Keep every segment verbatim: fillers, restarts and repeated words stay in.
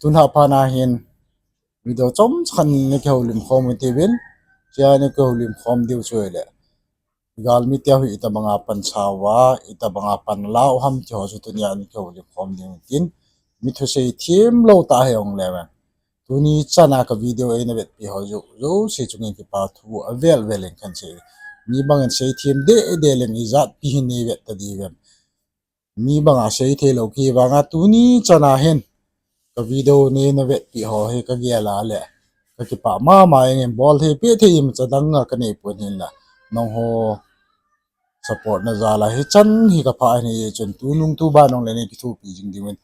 Tun haphat na hin video chomcha khat nei kihoulim khom u hitin, hiche a nei kihoulim khom diu chu ahile, galmi te hi itobanga pansa uva, itobanga pan alah u ham ti ho chu tunia nei kihoulim khom diu hitin, mi thusei themlou tah hijongle, tuni chana ka video eina vetpi ho jouse chunga kipa thu avel vel in kahin sei. Mi bangin seithem deh deh leng ijat pi hin nei vet ta diu vem. Mi banga sei theilou kivanga tuni chana hin ka video neina vetpi ho hi kagel a le kakipah mama jengin, bolthei pehthei imacha dang a kanei pon hinla, nangho support na jal a hichan hi kaphah ahi, chun tunung tuban jongle nei kithopi jing diuvin,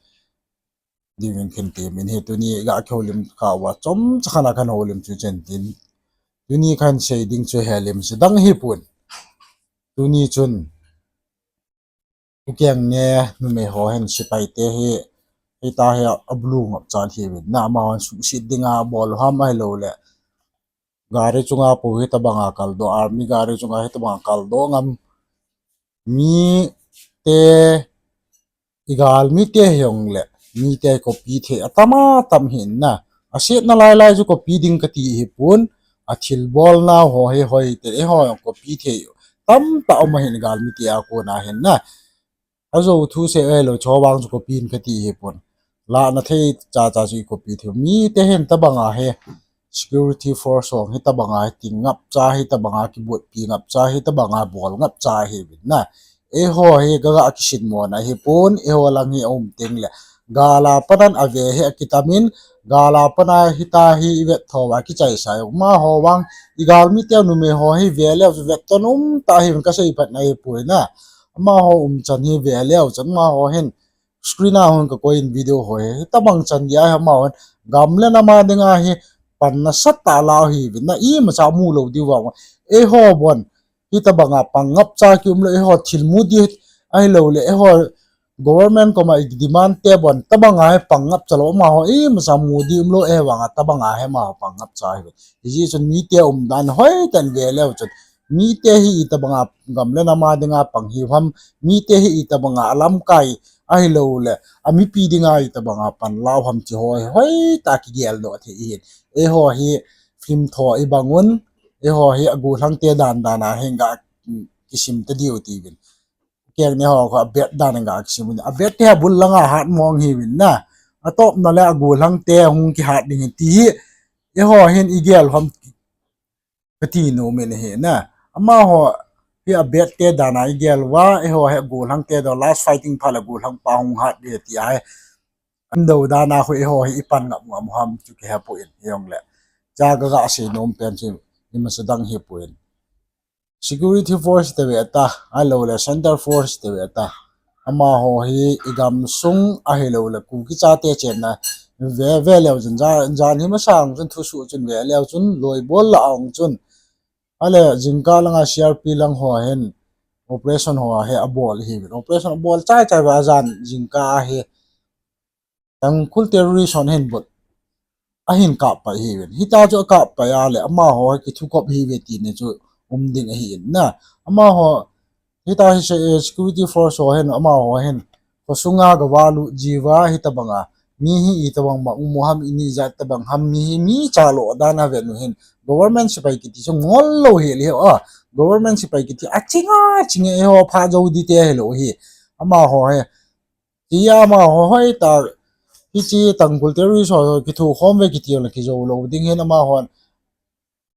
diuvin kahin temin ahi. Tuni ga kihoulim kha uva chomcha khat a kahin houlim chu hichen tin, tuni kahin sei ding chu hel imacha dang hipon, tuni chun Ukeng ne numei ho hin sepai te hi, hita hi abulu ngapcha ahiuvin na, amahon suhset dinga abol u ham ahilouleh gari chunga pou hitobanga kaldoh, army gari chunga hitobanga kaldoh ngam, mite, igalmi te hijongle mite copy thei atam atam ahin na, asetna lailai chu copy ding kati hipon, athilbol nau ho hi hoitah in eiho jong copy thei tamtah um ahin, galmi te a kona hin na. Ajou thusei ahilou chu vang chu copy in kati hipon, lahna thei chacha chu icopy thei. Mite hin tobanga hi security force ho hitobanga hi ting ngapcha, hitobanga kibotpi ngapcha, hitobanga bol ngapcha ahiuvin na. Eiho hi kaga kisinmo na hipon, eiho lang hi aum tengle gal a pat in ave hi akitamin, gal a pat a hita hi ivet thouva kichaisa jong, amaho vang igalmi te numei ho hi veleu chu vetton umtah ahiuvin, kasei phatna ahipoi na. Amaho umchan hi veleu chun amaho hin screen a hung kakoi in video ho hi hitobang chan gei ahi, amahon gam le nam a dinga hi pan nasatah alah u ahiuvin na, imacha mulou diu vang. Eiho bon hitobanga pang ngapcha kiumlou, eiho thil mu di ahilouleh eiho government koma idemand te bon tobanga hi pang ngapcha lou, amaho imacha mu di umlou ahi vanga tobanga hi amaho pang ngapcha ahiuvin. Hijeh chun mite umdan hoitah in veleu chun, mite hi itobanga gam le nam a dinga pang hiu ham, mite hi itobanga alamkai ahilouleh amipi dinga itobanga pan lah u ham ti ho hi hoitah a kigeldoh thei ahin. Eiho hi film tho ibang un, eiho hi agollhang te dan dan a hin ga kisim ta diu tiuvin. Ukeng ne ho kho abet dan in ga kisim un, abet te hi abul langa hat mong ahiuvin na, atopna le agollhang te hung kihat ding ahi ti hi eiho hin igel u ham kati nom in ahi na. Amaho hi abet te dan a igel uva, eiho hi agollhang te dan, last fighting phat le gollhang pa hung hat ding ti ahi. Andou dan a khu eiho hi ipan ngap ngam u ham chu kihepoi, hijongle cha kaga sei nom pen chu imacha dang hipoi. Security force te ve ta, ahilouleh centre force te ve ta, amaho hi igamsung ahilouleh Kuki chate chenna ve, veleu chun jan, jan hi masang chun thusoh chun veleu chun loibol lah a hung chun, ahile jingkah langa C R P lang ho hin operation ho hi abol ahiuvin, operation abol chai chai uva ajan jingkah ahi Tangkhul terrorist hon ahin bot, ahin kap pai ahiuvin. Hita chu akap pai a le amaho hi kithukop ahiuve tina chu um ding ahin na. Amaho hita hi se-, eh, security force ho hin, amaho hin khosunga gavalut jiuva hitobanga mi hi itobang bang um u ham, ini ijat tobang ham, mi hi mi chalo dan a vet u hin, government sepai kiti chu ngol lou hel hi a, government sepai kiti achinga chinga eiho pha jou ding te hilou hi. Amaho hi Tia amaho hoitah, hiche Tangkhul terrorist ho kithukhom uve kiti le kijou lou ding hin amahon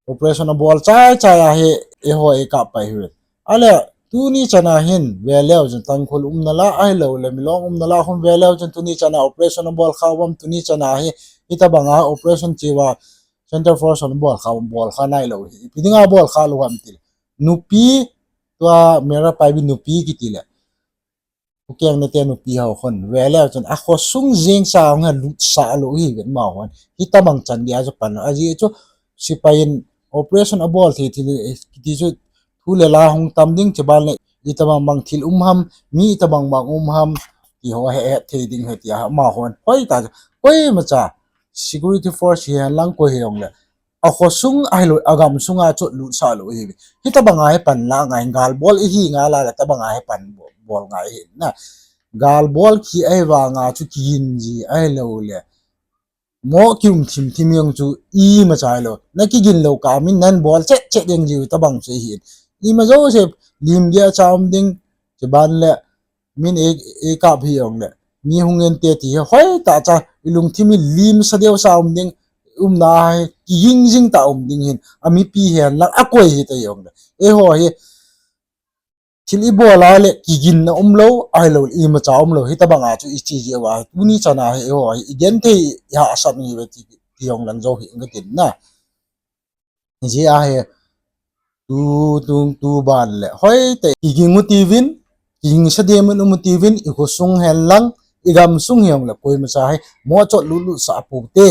operation abol chai chai ahi, eiho eikap pai ahiuvin. Ahile tuni chana hin veleu chun Tangkhul umna lah ahilouleh Milong umna lah khun veleu chun tuni chana operation abol kha uvam, tuni chana hi hitobanga operation cheuva centre force hon abol kha uvam, bol kha nailou hi. Ipi dinga bol kha lou ham tile, nupi, tua Meira Paibi nupi kitile Ukeng nate nupi ho khun veleu chun akhosung jeng cha hung hi lutsah lou ahiuvin amahon. Hitobang chan gei a chu pan lou. Ajeh chu sepai in operation abol thei thil kiti chu thu le la hung tam ding, chuban le itobang bang thil um ham, mi itobang bang um ham ti ho he, het thei ding ahi tia amahon hoitah chu koimacha security force hihen lang koi hijongle akhosung ahilou, agamsunga chu lutsah lou ahiuve. Hitobanga hi pan la ngai, galbol ihi ngai a le tobanga hi pan bo-, bol ngai ahi na. Galbol khi ahivanga chu kigin ji ahilouleh mo kium thim thim jong chu ima chai lou. Na kigin lou kah a min nan bol chet chet jeng jiu tabang chu ahin. Ima jouse lim gei a cha um ding, chuban le min ei, ei kap hi jong le, mi hung en te ti hi hoitah cha, ilungthim hi lim sa deu sa um ding, umna hi kiging jing tah um ding hin, amipi hen lang a koi hita jong le. Eiho hi, thil ibol a le kiginna umlou, ahilou le imacha umlou, hitabang a chu iche jeh uva, tuni chan a hi eiho hi, igenthei ihahsat u hive ti, ti jong lang jou hi inga tin na. Hijeh a hi, tu, tu, tu ban le, hoitah, kiging u tiuvin, kiging sa dem in um u tiuvin, ikhosung hen lang, igamsung hi jong le, koimacha hi, mo chot lut lut sah pou te.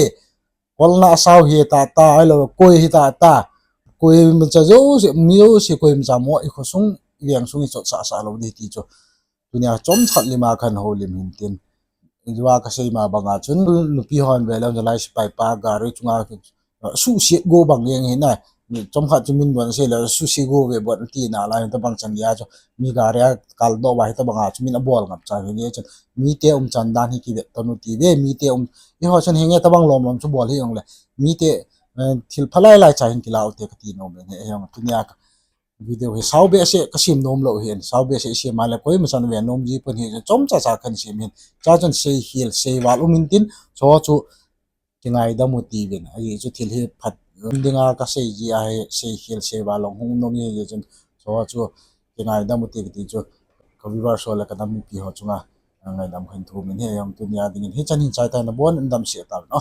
Kolna asao hi tata, ahilou, koi hi tata. Koimacha jouse, mi jouse koimacha mo, ikhosung, iveng sung ichotsah sah lou ding ti chu. Tunia chomkhat lima kahin houlim hin tin. Ijua kasei ma banga chun, nupi hon ve leu, jalai sepai pa, gari chunga, suhset go bang jeng hi na. Chomkhat chu min bon sei le, suhset go ve bon tina lai, hitabang chan gei a chu. Mi gari a kaldoh uva hitabang a chu min abol ngap cha hi le chun. Mite umchan dan hi kivet ton u ti ve, mite um, eiho chun hinge tabang lom lom chu bol hi jong le. Mite, eh, thil phalai lai cha hin kila u te kati nom le, he jong tunia ka video hi sao behseh kasem nom lou hin, sao behseh isem a le koima chan ve nom ji pon hi, chomcha cha kahin sem hin. Cha chun seikhel seival um in tin, chu chu kingaidam u tiuvin. Ajeh chu thil hi phat dinga kasei ji ahi, seikhel seival long hung nom ji chun, chu chu kingaidam u ti kati chu, ka viewers ho le ka nam mipi ho chunga ngaidam kahin thum in, he jong tunia dingin hichan hin chai tai, nabon un damsel tauvin o.